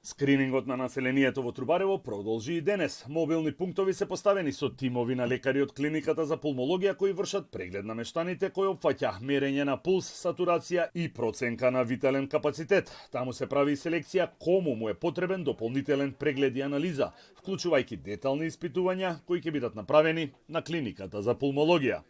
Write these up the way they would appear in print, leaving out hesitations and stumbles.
Скринингот на населението во Трубарево продолжи и денес. Мобилни пунктови се поставени со тимови на лекари од клиниката за пулмологија кои вршат преглед на мештаните, кој опфаќа мерење на пулс, сатурација и проценка на витален капацитет. Таму се прави и селекција кому му е потребен дополнителен преглед и анализа, вклучувајќи детални испитувања кои ќе бидат направени на клиниката за пулмологија.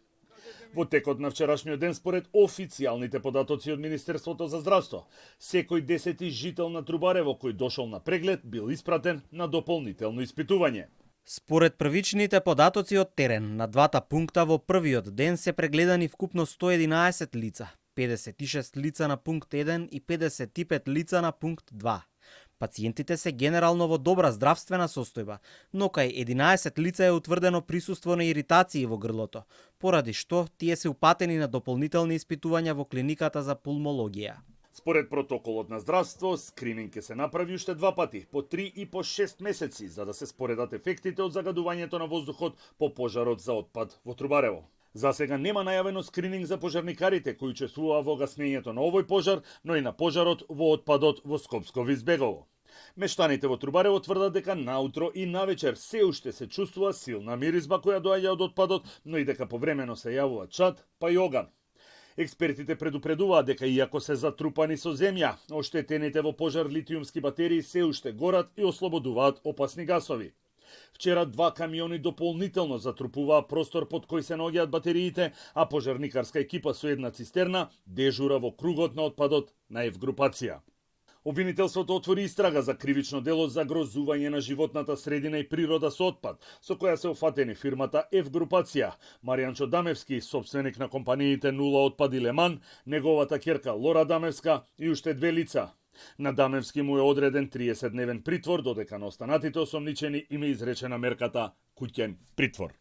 Во текот на вчерашниот ден, според официјалните податоци од Министерството за здравство, секој 10-ти жител на Трубарево кој дошол на преглед бил испратен на дополнително испитување. Според првичните податоци од терен, на двата пункта во првиот ден се прегледани вкупно 111 лица, 56 лица на пункт 1 и 55 лица на пункт 2. Пациентите се генерално во добра здравствена состојба, но кај 11 лица е утврдено присуство на иритации во грлото, поради што тие се упатени на дополнителни испитувања во клиниката за пулмологија. Според протоколот на здравство, скрининг ќе се направи уште два пати, по 3 и по 6 месеци, за да се споредат ефектите од загадувањето на воздухот по пожарот за отпад во Трубарево. За сега нема најавено скрининг за пожарникарите кои учествуваа во гаснењето на овој пожар, но и на пожарот во отпадот во Скопско Визбегово. Мештаните во Трубарево тврдат дека наутро и навечер се уште се чувствува силна миризба која доаѓа од отпадот, но и дека повремено се јавува чад, па и оган. Експертите предупредуваат дека иако се затрупани со земја, оштетените во пожар литиумски батерии се уште горат и ослободуваат опасни гасови. Вчера два камиони дополнително затрупуваа простор под кој се наоѓаат батериите, а пожарникарска екипа со една цистерна дежура во кругот на отпадот на F-групација. Обвинителството отвори истрага за кривично дело за загрозување на животната средина и природа со отпад, со која се офатени фирмата F-групација, Маријанчо Дамевски, собственик на компаниите Нула отпад и Леман, неговата ќерка Лора Дамевска и уште две лица. На Дамевски му е одреден 30-дневен притвор, додека на останатите осомничени им е изречена мерката куќен притвор.